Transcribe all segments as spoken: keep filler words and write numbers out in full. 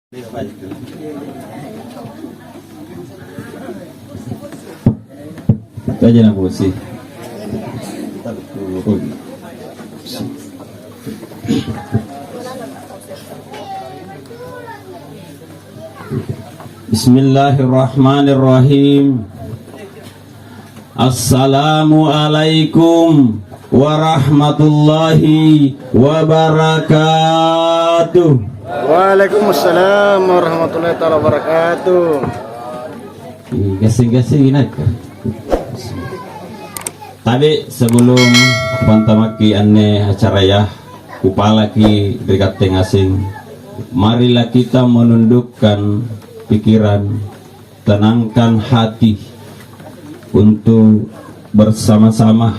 Taja na bosi. Bismillahirrahmanirrahim. Assalamualaikum warahmatullahi wabarakatuh. Waalaikumsalam warahmatullahi taala wabarakatuh. Ih, gassing-gassing inaka. Tapi sebelum pantamakki anne acaraya, kupalaki ri katte ngaseng. Marilah kita menundukkan pikiran, tenangkan hati untuk bersama-sama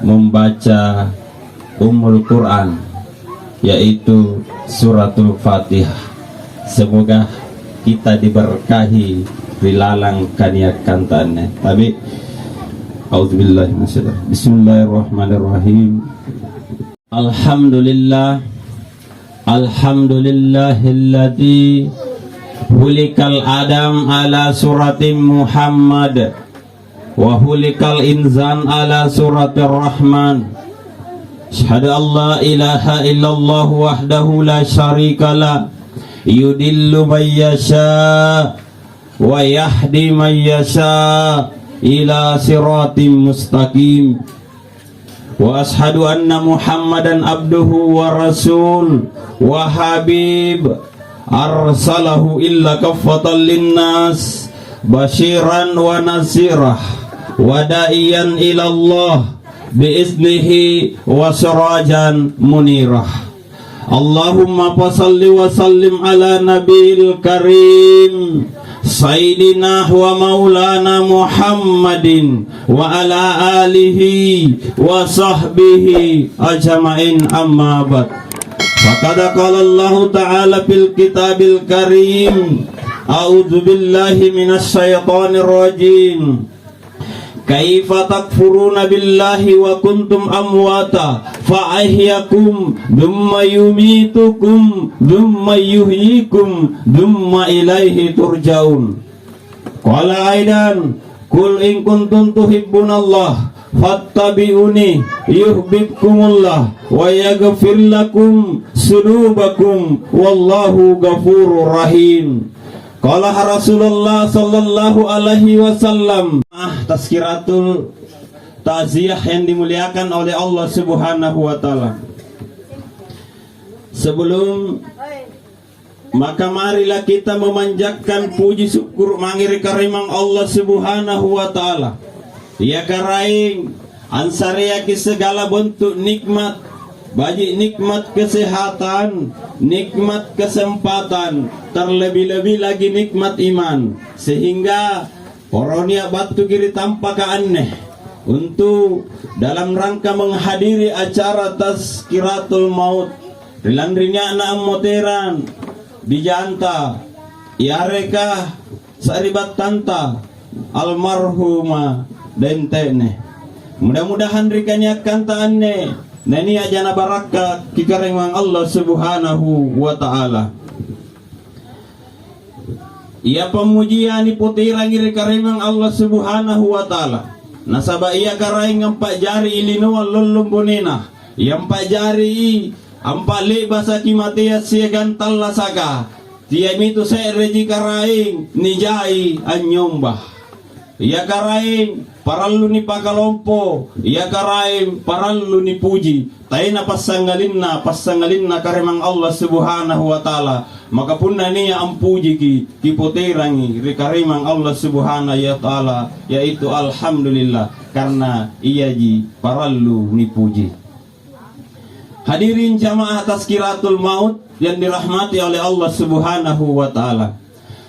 membaca Ummul Quran, yaitu Suratul Fatihah. Semoga kita diberkahi ri lalang kaniakkanta anne. Tapi, auzubillahi minasyaitonir. Bismillahirrahmanirrahim. Alhamdulillah. Alhamdulillahilladzi khuliqal Adam ala surati Muhammad, wa khuliqal insan ala suratir Rahman. Asyhadu an la ilaha illallah wahdahu la syarikalah, yudillu may yasha wa yahdi may yasha ila siratim mustaqim. Wa asyhadu anna Muhammadan abduhu wa rasul wa habib, arsalahu illa kaffatan linnas, basyiran wa nazirah, wa da'iyan ilallah biiznihi wa sirajan munirah. Allahumma fasalli wa sallim ala nabiyil karim, Sayyidina wa maulana Muhammadin wa ala alihi wa sahbihi ajma'in, amma ba'd. Faqad qala Allahu ta'ala fil kitabil karim, a'udzu billahi minasy syaithanir rajim. Kaifa takfuruna billahi wa kuntum amwata fa ahyakum, tsumma yumitukum, tsumma yuhyikum, tsumma ilaihi turja'un. Qala aidan, "Qul in kuntum tuhibbunallah fattabi'uni yuhibbukumullah wa yaghfir lakum dzunubakum wallahu ghafurur rahim." Qala Rasulullah sallallahu alaihi wasallam, ah, tazkiratul ta'ziyah yang dimuliakan oleh Allah Subhanahu wa Ta'ala. Sebelum maka marilah kita memanjatkan puji syukur mange ri Karaeng Allah Subhanahu wa Ta'ala. Ia Karaeng ansareaki segala bentuk nikmat, baji' nikmat kesehatan, nikmat kesempatan, terlebih-lebih lagi nikmat iman, sehingga poronia battuki ri tampaka anne untu' dalam rangka menghadiri acara tazkiratul maut ri lanri nia'na ammoterang bijanta, yareka sari'battanta almarhuma Daeng Te'ne. Mudah-mudahan ri kaniakkanta anne nania'ja nabarakka' ri Karaeng Allah Subhanahu wa Ta'ala. Ia pammujia nipoterangi ri Karaeng Allah Subhanahu wa Ta'ala. Nasaba' ia Karaeng ampa'jari linoa lollong bonena, ia ampa'jari ampa'le'basaki matea siagang tallasaka, iamitu se'reji Karaeng nijai anynyomba. Ia Karaeng parallu nipakalompo, ia Karaeng parallu nipuji. Taena passangalinna, passangalinna Karaeng Allah Subhanahu wa Ta'ala. Maka punna nia' ampujiki, kipoterangi ri Karaeng Allah Subhanahu wa Ta'ala, yaitu alhamdulillah, karena iaji parallu nipuji. Hadirin jamaah tazkiratul maut yang dirahmati oleh Allah Subhanahu wa Ta'ala.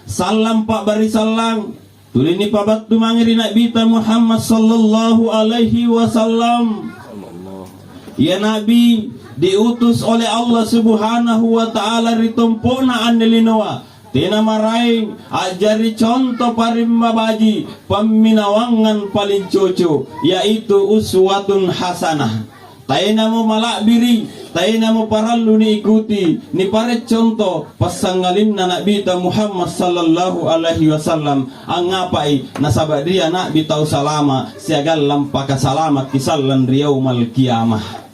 Sallang pa'bari sallang tuli nipabattu mange ri Na'bita Muhammad sallallahu alaihi wasallam. Ia Nabi diutus oleh Allah Subhanahu wa Ta'ala ri tompo'na anne linoa. Tena maraeng a'jari conto parimma baji', pamminawangang paling coco', yaitu uswatun hasanah. Taenamo mala'biri', taenamo parallu niikuti, nipare' conto passangalinna Na'bita Muhammad sallallahu alaihi wasallam. Angngapai? Nasaba' ria Na'bi tau salama' siagang lampaka salamakki sallang ri Yaumal Qiyamah.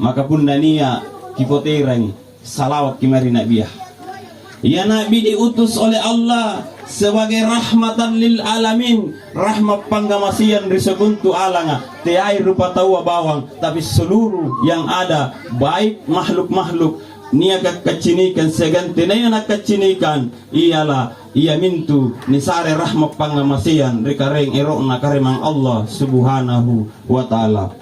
Maka punna nia' kipoterangi, salawakki mae ri Na'bia. Ia Na'bi diutus oleh Allah sebagai rahmatan lil alamin, rahmat pangngamaseang ri sikontu alanga, teai rupataua bawang, tapi seluruh yang ada, baik makhluk-makhluk niaka kacinikan siagang tenaya nakacinikan, ialah iamintu nisare rahmat pangngamaseang ri Karaeng ero'na Karaeng Allah Subhanahu wa Ta'ala.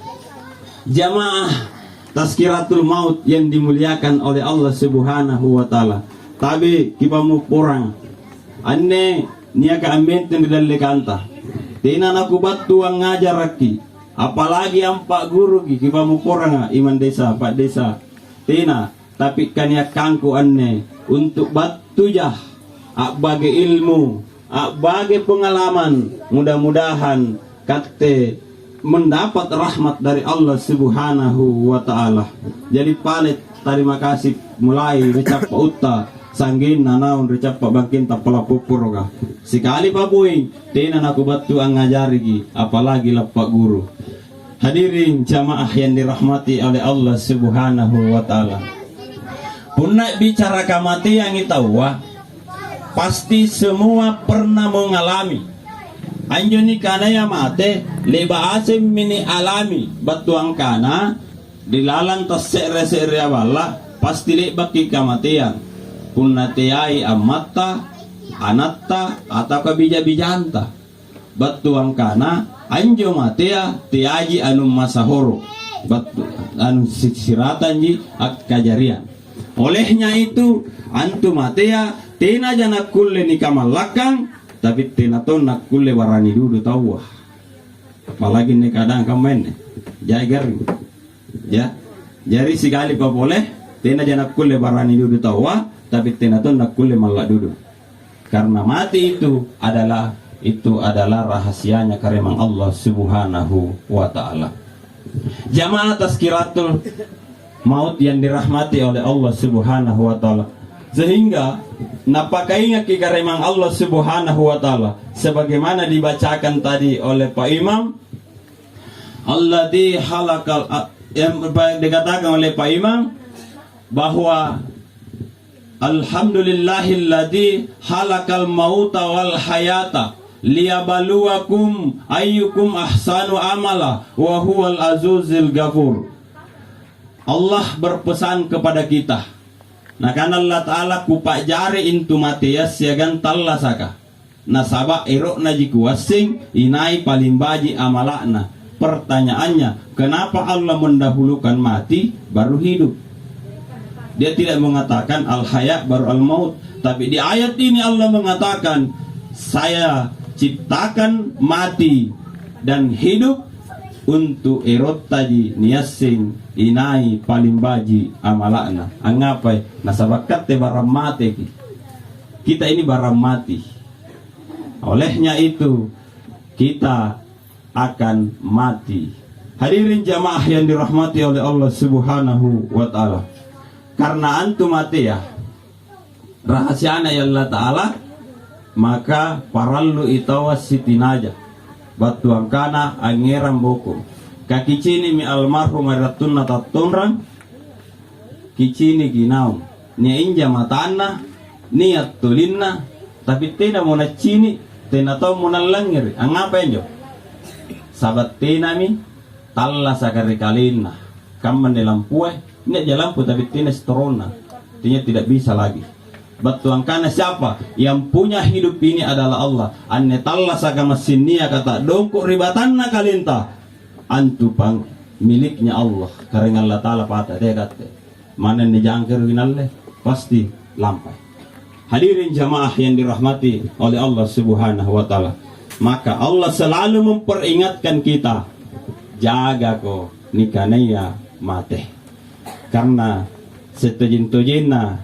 Jamaah Tazkiratul Maut yang dimuliakan oleh Allah Subhanahu wa Ta'ala. Tabe' kipammopporang. Anne niaka ammenteng ri dallekanta. Tena nakubattu angngajarakki, apalagi ampa'guruki, kipammopporanga imang desa, pa'desa. Tena, tapi kaniakkangku anne untu' battuja a'bage ilmu, a'bage pengalaman, mudah-mudahan katte mendapat rahmat dari Allah Subhanahu wa Ta'ala. Jadi pale tarima kasih mulai ri cappa' utta, sanggenna naung ri cappa' bangkenta pala' popporoka. Sikali paboing, tena nakubattu angngajariki, apalagi lappa'guru. Hadirin jamaah yang dirahmati oleh Allah Subhanahu wa Ta'ala. Punna bicara kamateangi taua, pasti semua pernah mengalami. Anjo nikanaya mate, le'ba' asemmi nialami, battu angkana, ri lalang tasse're-se'rea balla', pasti le'baki kamateang. Punna teai ammatta, anatta, ataukah bija-bijanta. Battu angkana, anjo matea teaji anu masahoro', battu anu si-, siratanji akkajariang. Olehnya itu, antu matea tenaja nakkulle nikamallakkang, tapi tena tong nakkulle barani dudu taua. Apalagi inni kadang kamma inni, jai garring. Ya. Jari sikali papole, tenaja nakkulle barani dudu taua, tapi tena tong nakkulle malla' dudu. Karena mati itu adalah, itu adalah rahasianya karemang Allah Subhanahu wa Ta'ala. Jamaah Tazkiratul Maut yang dirahmati oleh Allah Subhanahu wa Ta'ala. Sehingga napakaingaki karemang Allah Subhanahu wa Ta'ala, sebagaimana dibacakan tadi oleh Pak Imam, Alladzi khalaqal a-, yang dikatakan oleh Pak Imam bahwa, "Alhamdulillahilladzi khalaqal mauta wal hayata liyabluwakum ayyukum ahsanu amala wa huwal azizul ghafur." Allah berpesan kepada kita, Nakana Allata'ala, "Kupa'jari intu matea siagang tallasaka." Nasaba' ero'naji kuasseng inai paling baji' amala'na. Pertanyaannya, kenapa Allah mendahulukan mati baru hidup? Dia tidak mengatakan al-haya baru al-maut. Tapi di ayat ini Allah mengatakan, "Saya ciptakan mati dan hidup untuk erottaji niasseng inai paling baji' amala'na." Angngapai? Nasaba' katte barang mateki. Kita ini barang mati. Olehnya itu, kita akan mati. Hadirin jamaah yang dirahmati oleh Allah Subhanahu wa Ta'ala. Karena antu matea, rahasiana ya Allah Ta'ala, maka parallui taua sitinaja. Battu angkana angngerang boko. Kakicini'mi almarhum ri wattunna tattonrang, kiciniki naung. Nia' inja matanna, nia' tolinna, tapi tenamo naccini', tena tommo nallangngere'. Angngapa anjo? Saba' tenami tallasaka ri kalenna. Kammanne lampue, nia'ja lampu tapi tena setoronna. Artinya tidak bisa lagi. Battu angkana siapa? Yang punya hidup ini adalah Allah. Anne tallasaka massing niaka ta'dongko' ri batanna kalenta, antu pang-, miliknya Allah. Karaeng Allata'ala pata, tea katte. Manna nijangkero inalle, pasti lampai. Hadirin jamaah yang dirahmati oleh Allah Subhanahu wa Ta'ala. Maka Allah selalu memperingatkan kita, "Jagako nikanaya mate." Karena setojeng-tojenna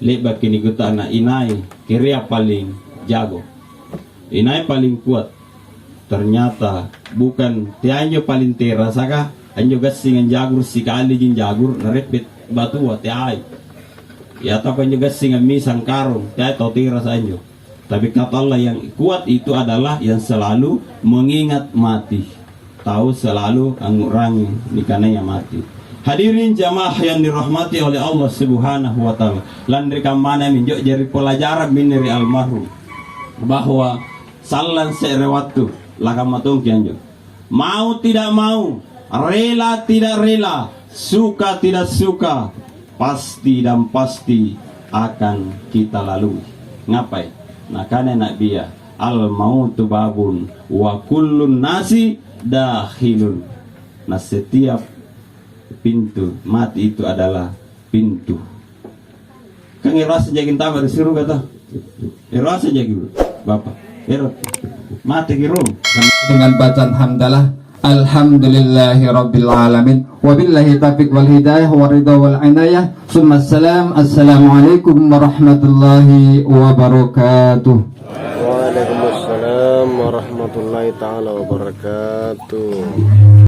le'baki nikuta'na inai kerea paling jago, inai paling kuat. Ternyata bukan teanjo paling terasaka, Anjo gassing anjagur sikaliji anjagur, nareppe' batua, teai. Ya, atau anjo gassing ammisang karung, teai tau terasa anjo. Tapi kata Allah yang kuat itu adalah yang selalu mengingat mati. Tau selalu angngu'rangi nikanaya mati. Hadirin jamaah yang dirahmati oleh Allah Subhanahu wa Ta'ala. Lanri kammana minjo jari pelajaran minne ri almarhum bahwa sallang se're wattu lakamma tongki anjo. Mau tidak mau, rela tidak rela, suka tidak suka, pasti dan pasti akan kita lalui. Ngapai? Nakana Nabia, "Al mautu babun wa kullun nasi dakhilun." Nah, setiap pintu mati itu adalah pintu. Kan ero' aseng jaki antama ri suruga to? Ero' aseng jaki, Bapa. Ero' mateki rung. Dengan bacaan hamdalah, "Alhamdulillahirabbil alamin. Wabillahi taufiq wal hidayah wa ridha wal inayah. Summa salam. Assalamualaikum warahmatullahi wabarakatuh." Waalaikumsalam warahmatullahi taala wabarakatuh.